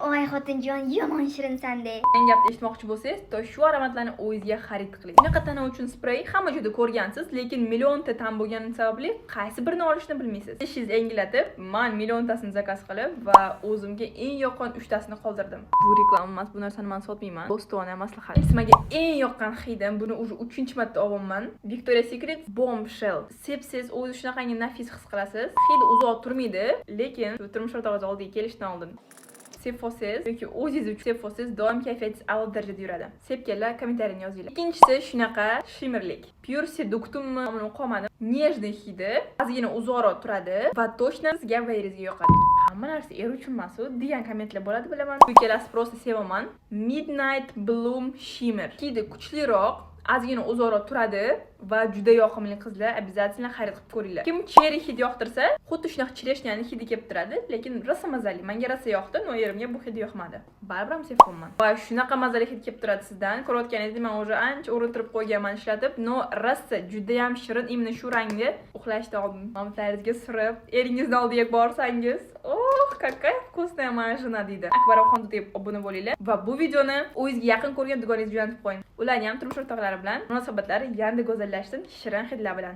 Oy, xotinjon, yomon shirinsan-de. Men gapni eshitmoqchi bo'lsangiz, to shu aromatlarni o'zingizga xarid qiling. Bunaqa tana uchun sprey hamma joyda ko'rgansiz, lekin millionta ta'm bo'lgani sababli qaysi birini olishni bilmaysiz. Ishingizni yengillatib, man milliontasini заказ qilib va o'zimga eng yoqqan uchtasini qoldirdim. Bu reklama emas, bu narsani man sotmayman. Do'stona maslahat. Menga eng yoqqan hidim, buni уже 3-marta olyapman. Victoria's Secret Bombshell. Sepsiz o'zi shunaqangi nafis his qilasiz. Hidi uzoq turmaydi, lekin turmush o'rtog'ingiz oldiga kelishdan oldin sepvosangiz yoki o'zingiz uchun sepvosangiz, doim kayfiyatingiz a'lo darajada yuradi. Sepganlar kommentariyani yozinglar. Ikkinchisi shunaqa shimmerlik. Pure Seductummi, uni qolmadim. Нежный hidi, ozgina uzoqroq turadi va точно sizga va eringizga yoqadi. "Hamma narsa er uchun emas u" degan kommentlar bo'ladi, bilaman. Bu ikkalasi просто sevaman. Midnight Bloom Shimmer. Hidi kuchliroq, ozgina uzoqroq turadi va juda yoqimli. Qizlar, обязательно xarid qilib ko'ringlar. Kim cherry hid yoqtirsa, xuddi shunaqa черешня ni hidi kelib turadi, lekin rosa mazali. Menga rosa yoqdi, но erimga bu hid yoqmadi. Baribir ham sevaman. Va shunaqa mazali hid kelib turadi sizdan. Ko'rayotganingizdek, men уже ancha urintirib qo'yganman ishlatib, но rosa juda ham shirin. Именно shu rangni uxlashdan oldin mamutlaringizga surib, eringizni oldiga borsangiz, "Oh, какая вкусная моя жена" deydi. Akbarov deb obuna bo'linglar va bu videoni o'zingizga yaqin ko'rgan dugonangizga jo'natib qo'ying. Ularni ham turmush o'rtoqlari bilan munosabatlari yanada go'zallashsin shirin hidlar bilan.